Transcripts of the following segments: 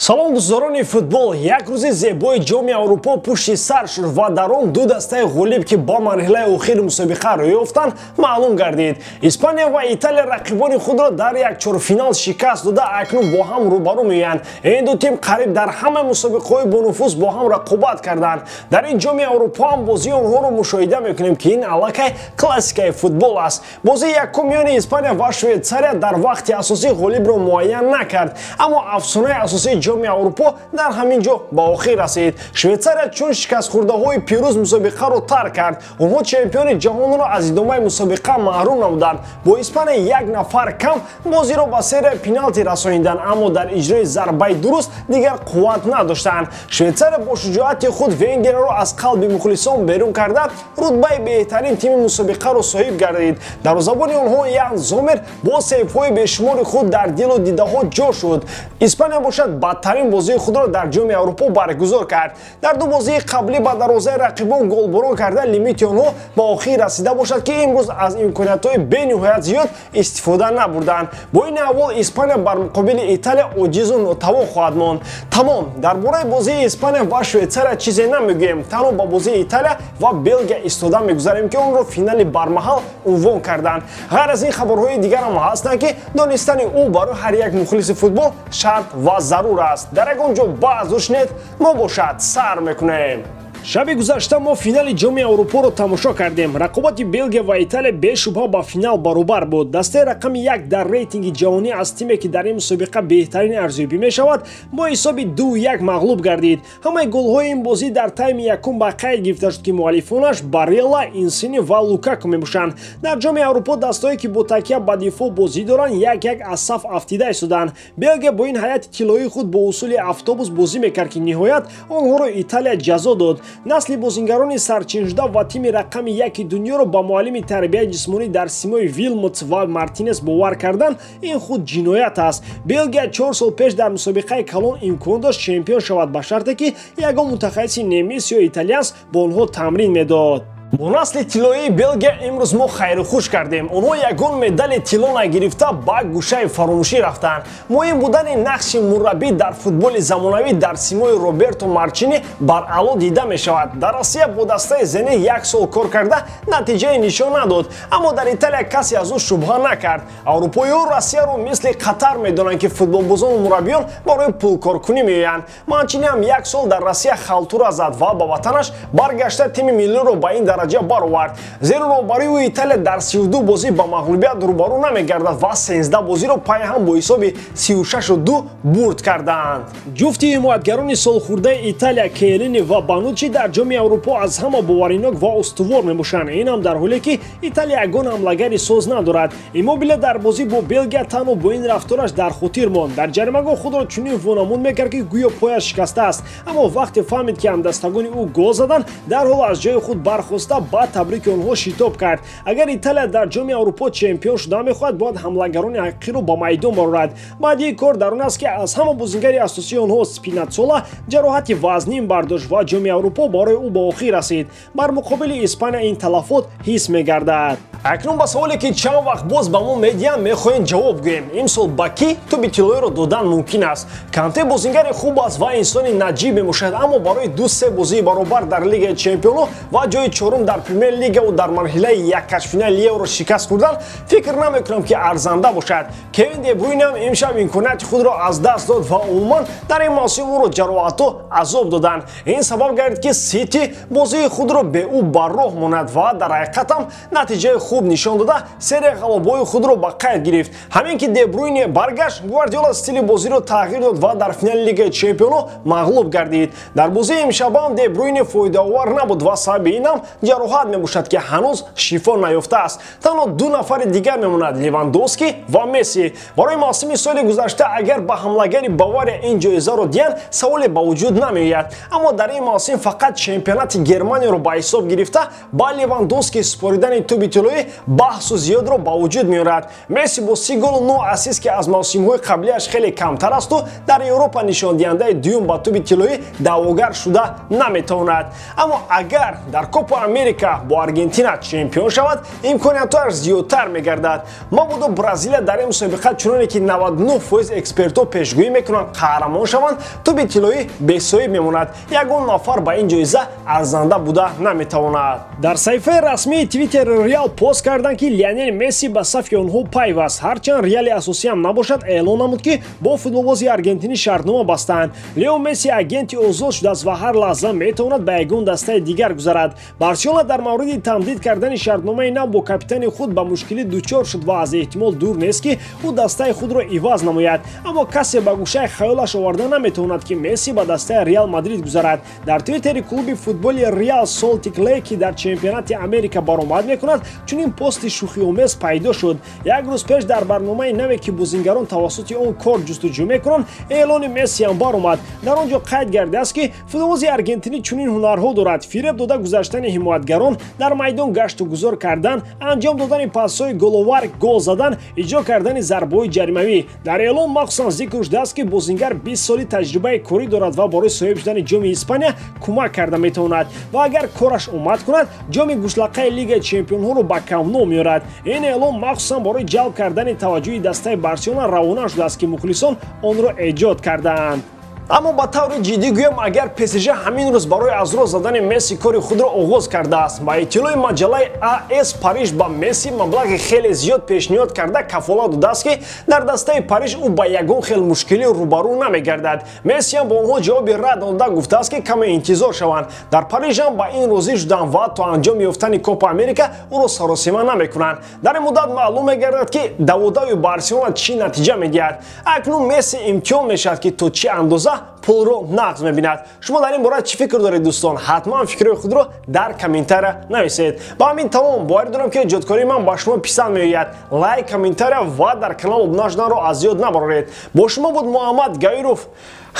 Салом, дӯстдорони футбол. Як рӯзи зебои Ҷоми Аврупо пушти сар шуд ва дар он ду дастаи ғолиб, ки ба марҳилаи охири мусобиқа рӯй ёфтанд, маълум гардид. Испания ва Италия рақибони худро дар як чорфинал шикаст дода, акнун бо ҳам рӯбарӯ меоянд. Ин ду тим қариб дар ҳамаи мусобиқаҳои бонуфуз бо ҳам рақобат карданд. Дар ин Ҷоми Аврупо ҳам бозии онҳоро мушоҳида мекунем, ки ин аллакай классикаи футбол аст. Бозии якум миёни Испания ва Швейтсария дар вақти асосӣ ғолибро муайян накард, аммо афсонаи асосии Ҷоми Аврупо дар ҳамин ҷо ба охир расид. Швейтсария чун шикастхӯрдаҳои пирӯз мусобиқаро тарк кард. Онҳо чемпиони ҷаҳонро аз идомаи мусобиқа маҳрум намуданд. Бо Испания як нафар кам бозиро ба серияи пеналти расониданд, аммо дар иҷрои зарбаи дуруст дигар қувват надоштанд. Швейтсария бо шуҷоати худ Венгерро аз қалби мухлисон берун карда, рутбаи беҳтарин тими мусобиқаро соҳиб гардид. Дарвозабони онҳо Ян Зомер бо сейфҳои бешумори худ дар дилу дидаҳо ҷо шуд. Испания бошад, бадтарин бозии худро дар Ҷоми Аврупо баргузор кард. Дар ду бозии қаблӣ ба дарвозаи рақибон голборон карда, лимити онҳо ба охир расида бошад, ки имрӯз аз имкониятҳои бениҳоят зиёд истифода набурданд. Бо ин аҳвол Испания бар муқобили Италия оҷизу нотавон хоҳад монд. Тамом, дар бораи бозии Испания ва Швейтсария чизе намегӯем. Танҳо ба бозии Италия ва Белгия истода мегузарем, ки онро финали бармаҳал унвон карданд. Ғайр аз ин, хабарҳои дигарам ҳастанд, ки донистани ӯ барои ҳар як мухлиси футбол шарт ва зарур аст. Дар ягон ҷо баъзу шунед, мо бошад сар мекунем. Шаби гузашта мо финали Ҷоми Аврупоро тамошо кардем. Рақобати Белгия ва Италия бешубҳа ба финал баробар буд. Дастаи рақами як дар рейтинги ҷаҳонӣ аз тиме, ки дар ин мусобиқа беҳтарин арзёбӣ мешавад, бо ҳисоби 2-1 мағлуб гардид. Ҳамаи голҳои ин бозӣ дар тайми якум ба қайд гирифта шуд, ки муаллифонаш Барелла, Инсини ва Лукаку мебошанд. Дар Ҷоми Аврупо дастое, ки бо такя ба дифоъ бозӣ доранд, як-як аз саф афтида истоданд. Белгия бо ин ҳайати тиллоии худ бо усули автобус бозӣ мекард, ки ниҳоят онҳоро Италия ҷазо дод. Насли бозингарони сарчиншуда ва тими рақами яки дунёро ба муаллими тарбияи ҷисмонӣ дар симои Вилмотс ва Мартинес бовар кардан ин худ ҷиноят аст. Белгия 4 сол пеш дар мусобиқаи калон имкон дошт чемпион шавад, ба шарте ки ягон мутахассиси немис ё италиянс бо онҳо тамрин медод. Бо насли тиллоии Белгия имрӯз мо хайру хуш кардем. Онҳо ягон медали тилло нагирифта, ба гӯшаи фаромӯшӣ рафтанд. Муҳим будани нақши мураббӣ дар футболи замонавӣ дар симои Роберто Марчини баръало дида мешавад. Дар Россия бо дастаи Зенит як сол кор карда, натиҷаи нишон надод, аммо дар Италия касе аз ӯ шубҳа накард. Аврупоиҳо Россияро мисли Қатар медонанд, ки футболбозону мураббиён барои пулкоркунӣ меоянд. Манчини ҳам як сол дар Россия халтура зад ва ба ватанаш баргашта, тими миллиро ба ин дараҷа баровард, зеро роҳбарии ӯ Италия дар 32 бозӣ ба мағлубият рӯбарӯ намегардад ва 13 бозиро пайҳам бо ҳисоби 36-2 бурд карданд. Ҷуфти ҳимоятгарони солхӯрдаи Италия, Келлини ва Бонуччи, дар Ҷоми Аврупо аз ҳама боваринок ва устувор мебошанд. Ин ҳам дар ҳоле ки Италия ягон ҳамлагари соз надорад. Иммобиле дар бозӣ бо Белгия танҳо бо ин рафтораш дар хотир монд. Дар ҷаримагоҳ худро чунин вонамуд мекард, ки гӯё пояш шикастааст, аммо вақте фаҳмид, ки ҳамдастагони ӯ гол заданд, дарҳол аз ҷои худ бархоста, ба табрики онҳо шитоб кард. Агар Италия дар Ҷоми Аврупо чемпион шуда мехоҳад, бояд ҳамлагарони ҳақиқиро ба майдон барорад. Баъди кор дар он аст, ки аз ҳама бозингари асосии онҳо, Спинатсола, ҷароҳати вазнин бардошт ва Ҷоми Аврупо барои ӯ ба охир расид. Бар муқобили Испания ин талафот ҳис мегардад. Акнун ба саволе, ки чанд вақт боз ба мо медиҳам, мехоҳем ҷавоб гӯем: имсол ба кӣ тӯби тиллоиро додан мумкин аст? Канте бозингари хуб аст ва инсони наҷиб мебошад, аммо барои ду-се бозии баробар дар Лигаи чемпионо ва ҷои чорум дар Премер Лигаву дар марҳилаи яккашфинали Евро шикаст хӯрдан, фикр намекунам, ки арзанда бошад. Кевин Дебруйнам имшаб имконияти худро аз даст дод ва умуман дар ин мавсим ӯро ҷароҳатҳо азоб доданд. Ин сабаб гардид, ки Сити бозии худро бе ӯ бар роҳ монад ва дар ҳақиқатам натиҷаи хуб нишон дода, серияи ғалабаҳои худро ба қайд гирифт. Ҳамин ки Дебруйне баргашт, Гвардиола стили бозиро тағйир дод ва дар финали Лигаи чемпионо мағлуб гардид. Дар бозии имшабам Дебруйне фоидаовар набуд ва сабаби инам ҷароҳат мебошад, ки ҳанӯз шифо наёфтааст. Танҳо ду нафари дигар мемонад: Левандовски ва Месси. Барои мавсими соли гузашта агар ба ҳамлагари Бавария ин ҷоизаро диҳанд, саволе ба вуҷуд намеояд, аммо дар ин мавсим фақат чемпионати Германияро ба ҳисоб гирифта, ба Левандовски супоридани тӯби тиллоӣ. тилоӣ баҳсу зиёдро ба вуҷуд меорад. Месси бо 30 голу 9 ассист, ки аз мавсимҳои қаблиаш хеле камтар асту дар Европа нишондиҳандаи дуюм ба тӯби тилоӣ даъвогар шуда наметавонад. Аммо агар дар Копа Америка бо Аргентина чемпион шавад, имкониятҳояш зиёдтар мегардад. Мабодо Бразилия дар ин мусобиқа, чуноне ки 99% экспертҳо пешгӯӣ мекунанд, қаҳрамон шаванд, тӯби тилоӣ бесоҳиб мемонад. Ягон нафар ба ин ҷоиза арзанда буда наметавонад. Дар саҳифаи расмии Твиттери Реал пост карданд, ки Лионел Месси ба сафи онҳо пайваст. Ҳарчанд Реали асосӣ ҳам набошад, эълон намуд, ки бо футболбози аргентинӣ шартнома бастанд. Лео Месси агенти озод шудааст ва ҳар лаҳза метавонад ба ягон дастаи дигар гузарад. Барселона дар мавриди тамдид кардани шартномаи нав бо капитани худ ба мушкилӣ дучор шуд ва аз эҳтимол дур нест, ки ӯ дастаи худро иваз намояд. Аммо касе ба гӯшаи хаёлаш оварда наметавонад, ки Месси ба дастаи Реал Мадрид гузарад. Дар Твиттери клуби футболи Реал Солтик Лейк, ки дар чемпионати Америка баромад мекунад, чунин пости шӯхиомез пайдо шуд. Як рӯз пеш дар барномаи наве, ки бозингарон тавассути он кор ҷустуҷӯ мекунанд, эълони Месси ҳам баромад. Дар он ҷо қайд гардидааст, ки футболбози аргентинӣ чунин ҳунарҳо дорад: фиреб дода гузаштани ҳимоятгарон, дар майдон гашту гузор кардан, анҷом додани пассҳои головар, гол задан, иҷро кардани зарбаҳои ҷаримавӣ. Дар эълон махсусан зикр шудааст, ки бозингар 20 соли таҷрибаи корӣ дорад ва барои соҳиб шудани ҷоми Испания кӯмак карда метавонад ва агар кораш омад кунад, ҷоми гӯшлақаи Лигаи чемпионҳоро ба Камп Ноу меорад. Ин эълон махсусан барои ҷалб кардани таваҷҷӯҳи дастаи Барселона равона шудааст, ки мухлисон онро эҷод кардаанд. Аммо ба таври ҷиддӣ гӯям, агар ПСЖ ҳамин рӯз барои аз роҳ задани Месси кори худро оғоз кардааст. Ба иттилои маҷаллаи АС, Париж ба Месси маблағи хеле зиёд пешниҳод карда, кафолат додааст, ки дар дастаи Париж ӯ ба ягон хел мушкилӣ рӯбарӯ намегардад. Месси ҳам ба онҳо ҷавоби рад дода, гуфтааст, ки каме интизор шаванд. Дар Париж ҳам ба ин розӣ шуданд ва то анҷом ёфтани Копа Америка ӯро саросима намекунанд. Дар ин муддат маълум мегардад, ки даводави Барселона чӣ натиҷа медиҳад. Акнун Месси имтиҳон мешавад, ки то чӣ андоза пулро нағз мебинад. Шумо дар ин бора чӣ фикр доред, дӯстон? Ҳатман фикрҳои худро дар комментария нависед. Ба ҳамин тамом. Боварӣ дорам, ки эҷодкории ман ба шумо писанд меояд. Лайк, комментария ва дар канал обуна шуданро аз ёд набароред. Бо шумо буд Муҳаммад Гаиров.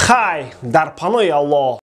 Хай, дар паноҳи Аллоҳ.